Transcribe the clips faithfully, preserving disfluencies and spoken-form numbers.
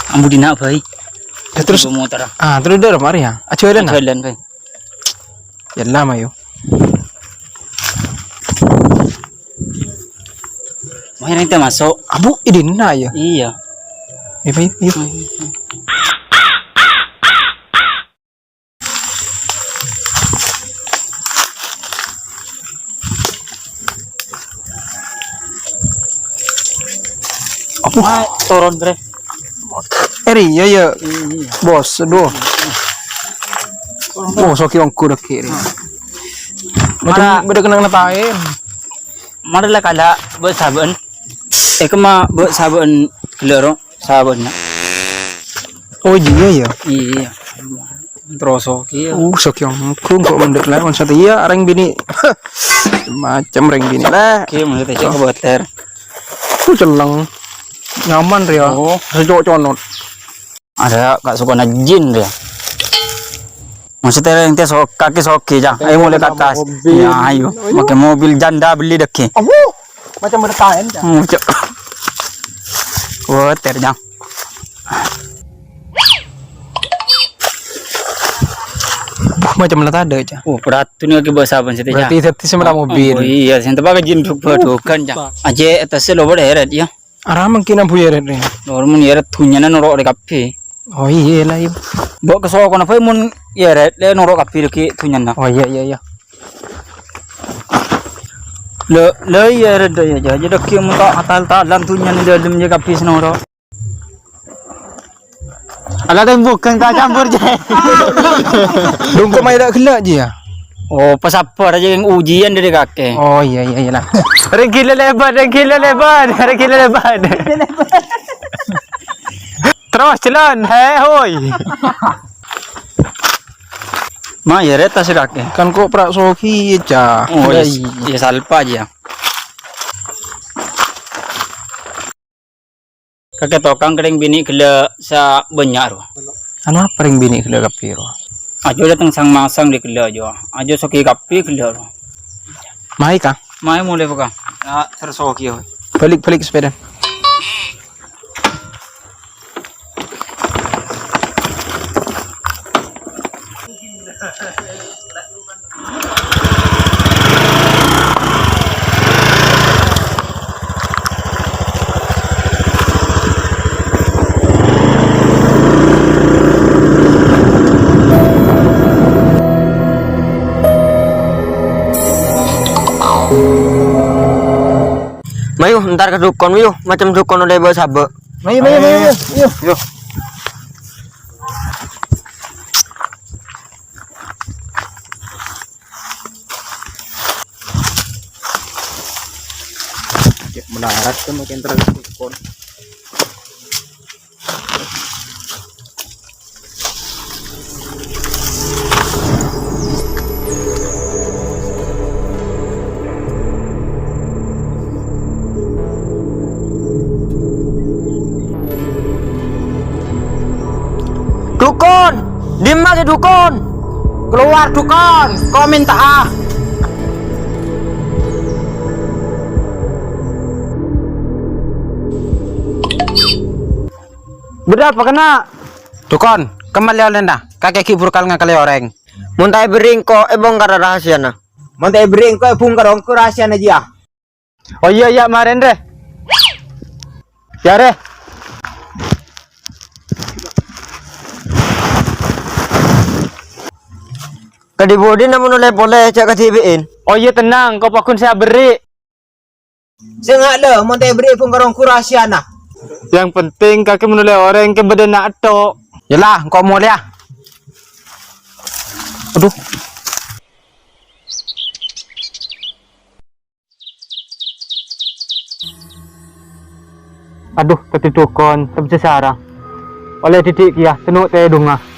Ambu dina, Bay. Ya, terus, motor. Ah, terus dâ' mari ya. Ajhâlân, ah. Ajhâlân, Bay. Ya lah, mayu. Mau yang kita masuk. Abu, ini na ya. Iya. Ya, Bay, yuk. Abu, turun, Bre. Eri, ya, ya. Iya. Bos, aduh. Oh, soki ongku dâgghi', ri. Mara. Bâdâ, bâdâ kenang napain. Mara la kala bâ' sabâ'ân. Eh, kemma bâ' sabâ'ân ghellâ' ro, sabâ'ân. Oh, iya, ya. Iya. Terus, oke, ya. Uh, soki ongku kok mendek lah, maksud iya, rèng binè'. Macem rèng binè' lah. Oke, menurut aja kebotèr. Ku celeng. Nyaman, Ria. Oh. Sejok conot. Ada kak sukana jin dia. Maksudnya yang dia sok, kaki soki, Jang. Ayo mulai ke atas. Mobil. Ya, ayo. Ayo. Pakai mobil janda beli deki. Abu, macam bertaen, Jang. Ngucap. Khawatir, Jang. Macam letak ada, Jang. Oh, berat tuh nih lagi bahasa apa sih, Jang? Berarti itu sih malah mobil. Oh, iya, sing tepake jin duk-, dukan, Jang. Aja atasnya lo boleh heret, ya. Ara mangkèn ambu yèrèt rè. Lor mon yèrèt dhunnyana noro' rè kabbhi. Oh, iyâ la, iyâ. Mbok kasokona bhâi mon yèrèt lè noro' kabbhi rè ghi' dhunnyana. Oh, iyâ, iyâ, iyâ. Lè, lè iyâ rè dâ' iyâ, jâ, jâ dâgghi' mon ta' atal-talan dhunnyana dâlem jâ kabbhi sè noro'. Ala tembok kan ta' campur, jâ. Dungko mayu ta' ghellâ', jâ, yâ? Oh, pasabbhâr jâ, kèng ujian dâri kakè. Oh, iyâ, iyâ, iyâ la. Rèng ghilâ lèbât, rèng ghilâ lèbât, rèng ghilâ lèbât. Terros, jhâlân, hè, hoi. Ma, yâ, rèt tas kakè. Kan kok pra' sogi, jâ. Oh, iyâ, iyâ, salpa jâ. Kakè tokang kèng binè' ghellâ' sabânnya' rowa. Anu apa rèng binè' ghellâ' kabbhi rowa? Ajo dâteng sang-masang dâ' ghellâ' ajo. Ajo sogi kabbhi ghellâ' rowa. Mayu, Kang. Mayu molè, Kang. Ya, terros sogi, ya. Balik, balik sepeda. Mayu, entar ka dukon, mayu. Macem dukon ollè bâ' sabâ'. Mayu, mayu, mayu, mayu. Yo. Cek melarat kan makin terus kon. Dukon! Dimma ghi dukon? Keluar dukon! Kok minta ah? Bâdâ apa kèna? Dukon, kemma lè-ollèna, kakè ghi' burkal ngakalè orèng. Mon ta' èberri' engko' èbongkar rahasiana. Mon ta' èberri' engko' èbongkar ongghu rahasiana jiyâ. Oh iyâ, iyâ, marèn, rè. Yâ, rè. Kadhi budina mon ollè polè, jhâ' kadhibi'in. Oh iyâ, tennang, engko' pagghun sè aberri'. Sènga' la, mon ta' èberri' èbongkar ongghu rahasiana. Yang penting, kakè mon ollè orèng kè bâdâna ètto'. Yâ la, engko' molèya. Aduh. Aduh, kadhi dukon, sèmsè sara. Ollè dhibi' kèya, tenno' tèdungnga.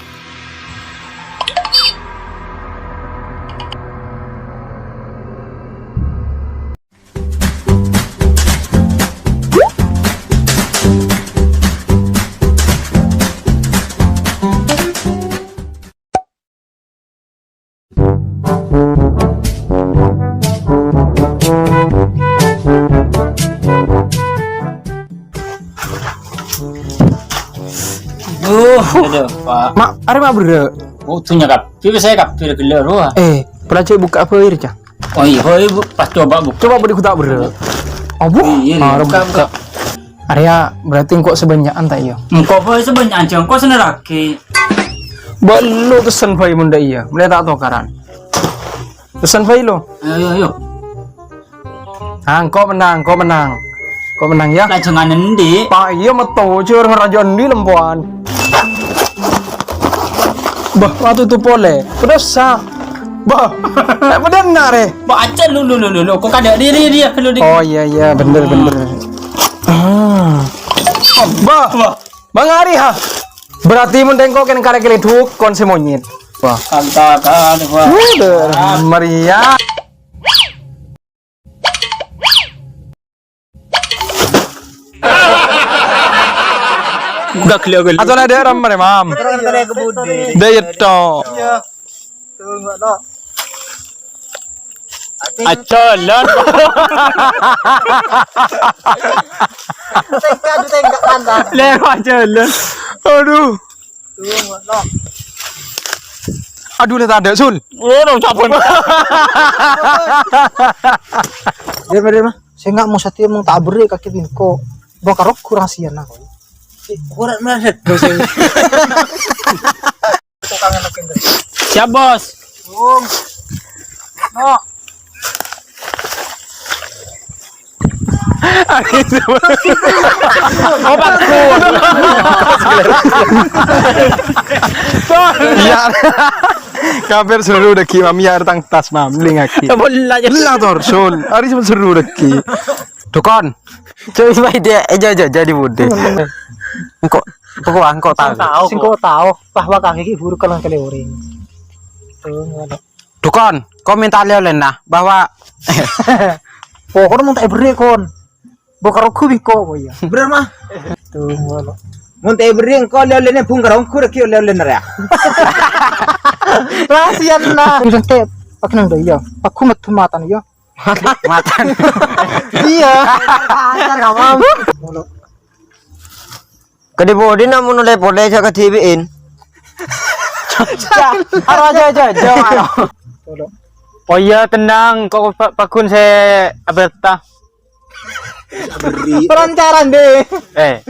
Aduh, aduh, Pak. Ma', arè ma' berrâ'? Oh, dunya kabbhi, saya kabbhi gella' rowa. Eh, pernah cek buka apa air, Cak? Oh iya, oh, Ibu, pas coba buka. Coba beri kutak berrâ'. Abu? Iya, iya, buka, buka. Arya, berarti engko' sabannya'an ta' iyâ? Engko' bhâi sabannya'an, jhâ' engko' sè nerraghi. Bâ'lu tessen bhâi mon dâ' iyâ, mlè ta' tokaran. Tessen bhâi lo. Ayo, ayo, ayo. Ah, engko' mennang, engko' mennang. Engko' mennang, yâ. Lah, jhângan endi'? Pa' iyâ, metto, jhâr ngaraja endi' lempowan. Bah, watu tu polè. Pedes, ah. Bah, eh, pedes na, rè. Bah, aja lu, lu, lu, lu, lu. Kok kada di, di, di, lu, di. Oh, iyâ, iyâ, bhender, bhender. Ah. Bah, bah. Mangari, ha. Berarti mon dâ' engko' kèng karè kèlè dhukon sè monyèt. Wah. Antakan, wah. Waduh, meriah. Gak gelo, gelo. Atau ada ram, Mam. Terus kita ke budi. Dâ' iyâ to. Iya. Tunggu, no. Ajalan. Tengka, aduh, tengka, tanda. Lewat jalan. Aduh. Tunggu, no. Aduh, le tanda, Sul. Oh, no, sabun. Dia, dia, mah. Sè nga' mo satèya mon ta' aberri' kakè bengko. Bâ' karo kurang siana kok. Kurang melet. Siap, Bos. Bung. No. Oh, bagus. Iyâ. Kampèr seru dâggi', Mam, iyâ, tang tas, Mam, lingaghi. Bola aja. Lah, tor, Sul. Ari seru dâggi'. Dukon. Coba ide, eh, jâ-, jâ-, jadi budi. Engko', pokok engko' tahu. Tahu. Sing kok tahu bahwa kaki ki buruk kalau kali oring. Tuh, ngono. Dukon, kok minta lè-ollèna bahwa pokoknya mau tak beri kon. Bokar aku biko, oh iya. Bener, mah. Tuh, ngono. Mon ta' èberri' engko' lè-ollèna bung karongku rèki lè-ollèna rèya. Rahasiana. Udah tep, pakai nang iya. Aku metu matan iya. Matan. Iya. Pacar kamu. Kadhi budi namung oleh-oleh jhâ' kadhibi'in. Aro aja, aja, aja, aro. Oh iya, tenang, kok pa-, paghun sè aberta. Perancaran deh. Eh.